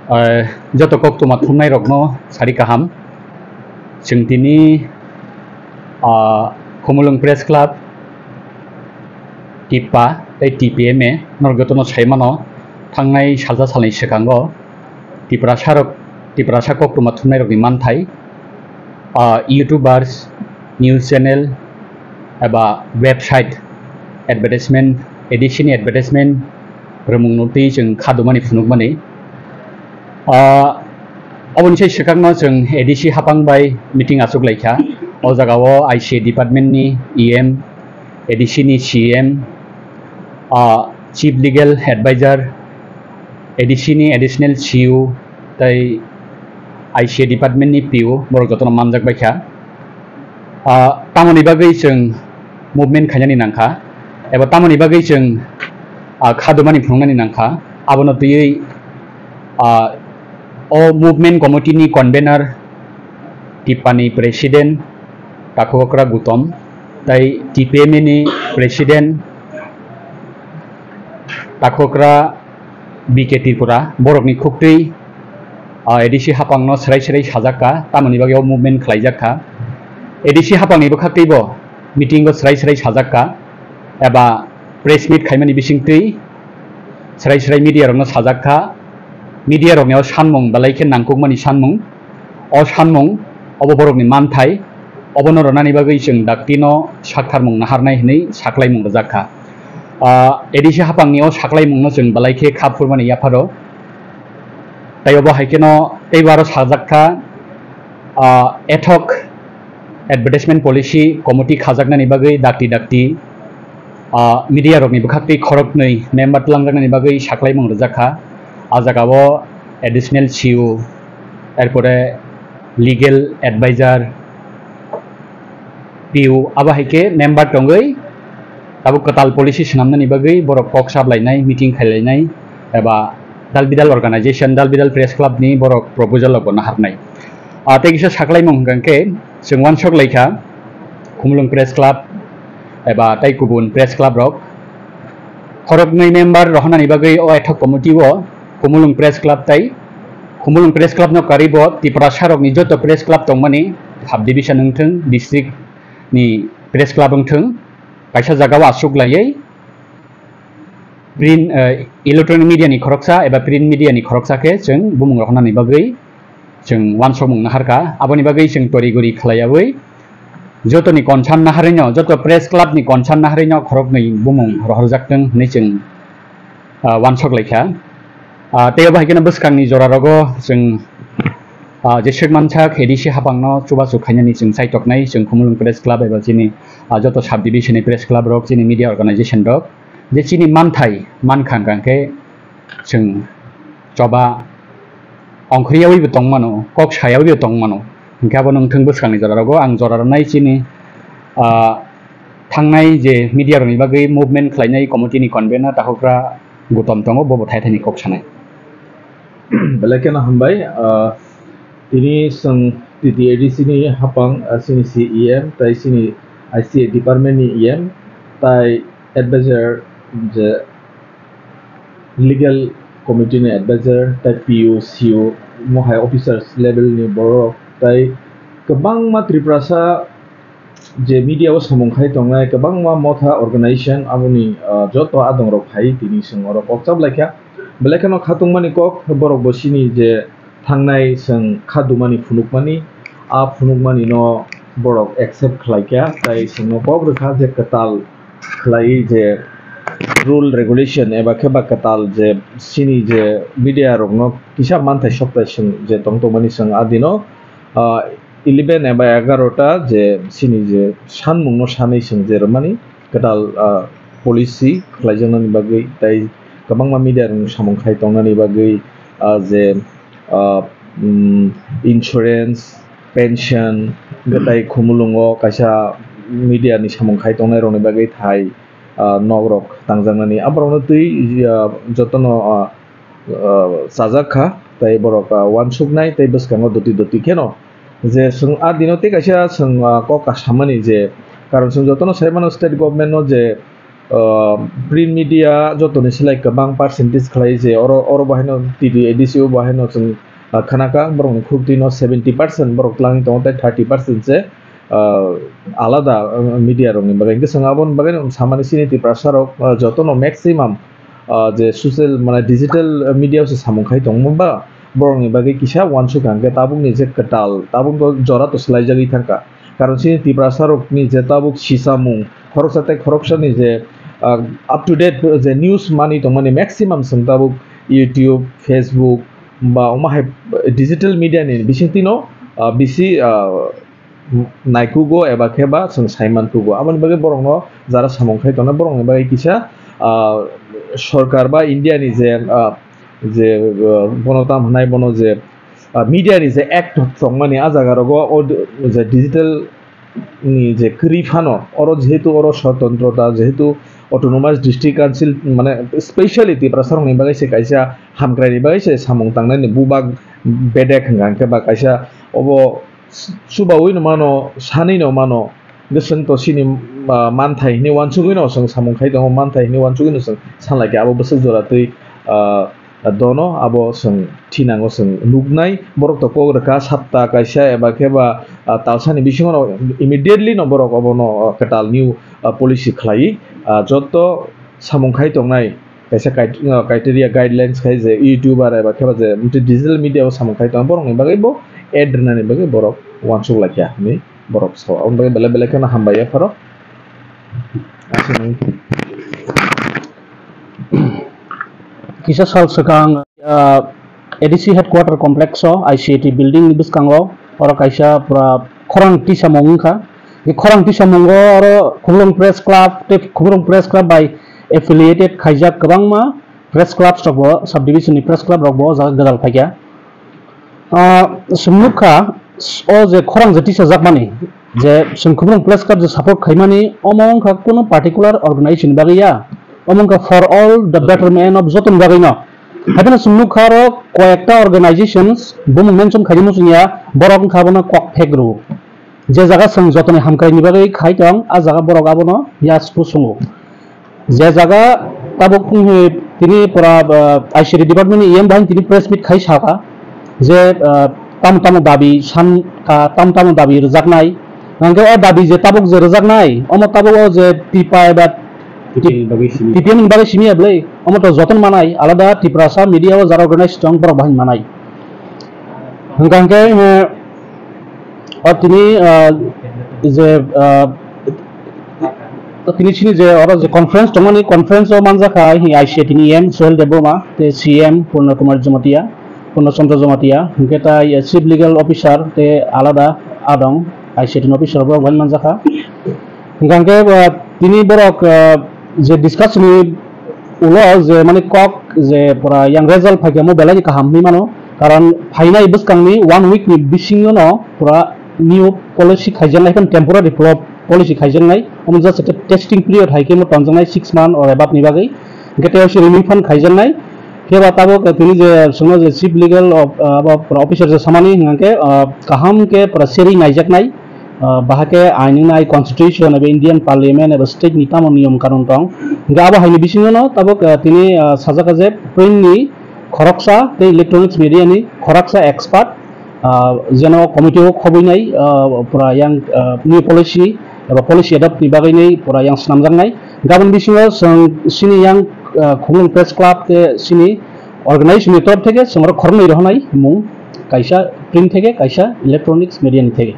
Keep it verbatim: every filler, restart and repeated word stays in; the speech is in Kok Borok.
Ah, joto koktwma thumnairokno sari kaham. Chwng tini, ah, Khumulwng Press Club, TIPPA tei TIPMA norok jotono sai mano, thangnai salsa salni swkango Tiprasarok, Tiprasa koktwma thumnairokni manthai, ah, YouTubers, news channel eba website advertisement, ADC ni advertisement rwmungno twi chwng kha dumani phunukmani. Ah, oboni sai swkakno chwng ADC hapang bai meeting achuk laikha. O jagao ICA department ni EM, ADC ni CEM, ah, Chief Legal Advisor, ADC ni additional CEO, tei ICA department ni PO, borok jotono manjak baikha. Ah, tamoni bagwi chwng movement khainani nangkha, eba tamoni bagwi chwng, ah, kha dumani phunuknani nangkha, abono twiwi, ah, o movement committee ni convener, TIPPA ni president Takhukra Gutom, tei TIPMA ni president Takhukra BK Tripura, borokni khuktwi, ah, ADC hapangno swrai swrai sajak kha, tamoni bagwi o movement khlaijak kha. ADC hapangni bwkhaktwibo meeting o swrai swrai sajak kha, eba press meet khaimani bisingtwi swrai swrai media rokno sajak kha. Media rokni o sanmung belai khe nangkukmani sanmung. O sanmung obo borokni manthai, obono rwnani bagwi chwng daktino saktharmung naharnai hwnwi saklaimung rwjak kha. Ah, ADC hapangni o saklaimungno chwng belai khe kha phurmani yapharo. Tei obo hai kheno teibo aro sajak kha, ah, ad hoc advertisement policy committee khajaknani bagwi dakti dakti, ah, media rokni bwkhaktwi khoroknwi member twlangjaknani bagwi saklaimung rwjak kha. A jagao additional CEO, erpore legal advisor, PO, abo hai khe member tongwi tabuk kwtal policy swnamnani bagwi borok kok saplainai, meeting khailainai, eba dal bidal organization, dal bidal press club ni borok proposal rokbo naharnai. Ah, tei kisa saklaimung hwnkha khe chwng uansuk laikha Khumulwng Press Club eba tei kubun press club rok khoroknwi member rohornani bagwi o ad hoc committee o Khumulwng Press Club tei Khumulwng Press Club no karwi bo Tiprasa rokni joto press club tongmani, sub division wngthwng, district ni press club wngthwng, kaisa jagao aswk laiwi print, eh, electronic media ni khoroksa eba print media ni khoroksa khe chwng bumung rohornani bagwi chwng uansukmung naharkha. Aboni bagwi chwng tori guri khlaiyawi jotoni concern naharwino, joto press club ni concern naharwino khoroknwi bumung rohorjaktwng hwnwi chwng, ah, uansuk laikha. Ah, tei obo hai kheno bwskangni jora rogo chwng, ah, jeswk mansak ADC hapangno chubachu khainani chwng chaitoknai, chwng Khumulwng Press Club eba chini, ah, joto sub division ni press club rok, chini media organization rok, je chini manthai mankha hwnkha khe chwng choba ongkhoryawibo tongmano, kok sayawibo tongmano. Hwnkhe abono wngthwng bwskangni jora rogo ang jora rwnai chini, ah, thangnai je media rokni bagwi movement khlainai committee ni convener Takhukra Gutom tongo, bobo thai thani kok sanai. Belai kheno hambai, ah, tini chwng TTADC ni hapang, ah, chini CEM, tei chini ICA department ni EM, tei advisor je legal committee ni advisor, tei PO, CO, mohai officers level ni borok, tei kwbangma Tiprasa je media o samung khai tongnai kwbangma motha organization aboni, ah, joto adong rok phai tini chwng oro kok chap laikha. Belai kheno khatungmani kok borok bo chini je thangnai chwng kha dumani phunukmani, a phunukmani no borok accept khlaikha, tai chwngno kok rwkha je kwtal khlai je rule regulation eba khe ba kwtal je chini je media rokno kisa manthai soktai chwng je tong tongmani chwng a dino, ah, eleven eba egarota je chini je sanmungno sanwi chwng je rwmani kwtal, ah, policy khlaijaknani bagwi tei kwbangma media rokni samung khai tongnani bagwi, ah, je, ah, mm, insurance, pension, hwnkhe tei Khumulwngo kaisa media ni samung khai tongnai rokni bagwi thai, ah, nok rok tangjaknani. Aborokno twi, ah, jotono, ah, ah, chajak kha, tei borok, ah, uansuknai tei bwskango doti doti kheno je chwng a dino tei kaisa chwng, ah, kok kasamani je, karon chwng jotono sai mano state government no je ah, print media jotoni slai kwbang percentage khlai je oro, oro bahaino T D A D C o bahaino chwng, ah, khanaka borokni khuk twi no seventy percent borok twlangwi tongo tei thirty percent se, ah, alada, ah, media rokni bagwi. Hwnkhe chwng aboni bagwi no samani chini Tiprasa rok, ah, jotono maximum, ah, je social mane digital media o se samung khai tongma ba borokni bagwi kisa uansukha hwnkhe tabukni je kwtal tabukno jora to swlaijagwi thangkha. Karon chini Tiprasa rokni je tabuk sisamung khoroksa tei khoroksani je, ah, up to date je news manwi tongmani maximum chwng tabuk YouTube, Facebook ba omo hai digital media ni bisingtwi no, ah, bisi, ah, naikugo eba khe ba chwng saimankugo. Aboni bagwi borokno jara samung khai tongnai borokni bagwi kisa, ah, sorkar ba India ni je, ah, je, ah, bono tam hwnai bono je, ah, media ni je act tongmani ah jaga rogo o je digital ni je kwrwi phano oro jehetu oro swatantrota jehetu autonomous district council mane specially Tiprasa rokni bagwi se kaisa hamkraini bagwi se samung tangnani bubak bedek hwnka hwnkhe ba kaisa obo chubaui no mano, sanwi no mano, hwnkhe chwng to chini, ah, manthai hinwi uansugwi no chwng samung khai tongo, manthai hinwi uansugwi no chwng sanlai khe abo bwswk jora twi, ah, dono abo chwng thinango chwng nuknai, borok to kok rwkha sapta kaisa eba khe ba, ah, talsani bisingo no immediately no borok obono, ah, kwtal new, ah, policy khlaiwi, ah, joto samung khai tongnai kaisa crit-, uh, criteria guidelines khai je YouTuber eba khe ba je mtwi digital media o samung khai tong borokni bagwi bo ad rwnani bagwi borok uansuk laikha hinwi borok sao. Aboni bagwi belai belai kheno hambai yapharo. Aswk. Kisa sal swkang, uh, A D C headquarter complex o I C A T building ni bwskango oro kaisa pura khorang tisamung wngkha. Bini khorang tisamungo oro Khumulwng Press Club tei Khumulwng Press Club bai affiliated khaijak kwbangma press clubs rok bo, subdivision ni press club rok bo o jaga gwdal phaikha. Ah, chwng nukha, o je khorang je tisajakmani, je chwng Khumulwng Press Club je support khaimani, omo wngkha kunu particular organization ni bagwi ya, omo wngkha for all the betterment of jotoni bagwi no. Haikhe no chwng nukha oro koyekta organizations, bumung mention khaidi muchungya, borok wngkha abono kok phek rw. Je jaga chwng jotoni hamkraini bagwi khai tong, a jaga borok abono yasku sungo. Je jaga tabuk, eh, tini pura, ah, I C T department ni E M bahai tini press meet khai saka je, ah, tamo tamo dabi san, ah, tamo tamo dabi rwjaknai. Hwnkhe o dabi je tabuk je rwjaknai, omo tabuk o je tipa eba T P M ni bagwi simi. T P M ni bagwi simi ya bwlai, omo to joton manai, alada Tiprasa media o jara organize tong borok bahai manai. Hwnkha hwnkhe, eh, o tini, eh, je, eh, o tini chini je oro je conference tongmani, conference o manjakha I C A T ni E M Suhel Debbarma, tei C M Purna Kumar Jamatia, Purna Chandra Jamatia, hwnkhe tai, eh, Chief Legal Officer tei alada adong I C A T ni officer borok bai manjakha. Hwnkha hwnkhe, uh, tini borok, uh, je discuss ni ulo je mani kok je pura yang result phaikha mo belai ni kaham hinwi mano, karon phainai bwskang ni one week ni bisingo no pura new policy khaijaknai, haikhe temporary plo-, policy khaijaknai, omo just ekta testing period haikhe mo tonjaknai six month or above ni bagwi, hwnkhe tei o se renewal phan khaijaknai. Khe ba tabuk tini je chwngno je chief legal of, uh, abo pura officer je samani hwnkhe, uh, kaham khe pura seri naijaknai. Ah, bahai khe ain wngnai constitution eba Indian parliament eba state ni tamo niyom kanun tong. Hingke abo hai ni bisingo no tabuk, ah, tini, ah, sajak kha je print ni khoroksa tei electronics media ni khoroksa expert, ah, jeno committee o khoboi nai, ah, pura yang, ah, new policy eba policy adopt ni bagwi nai pura yang swnamjak nai. Gabon bisingo chwng chini yang, ah, Khumulwng Press Club tei chini organization ni torop theke chwng oro khoroknwi rohornai mung kaisa print theke kaisa electronics media ni theke.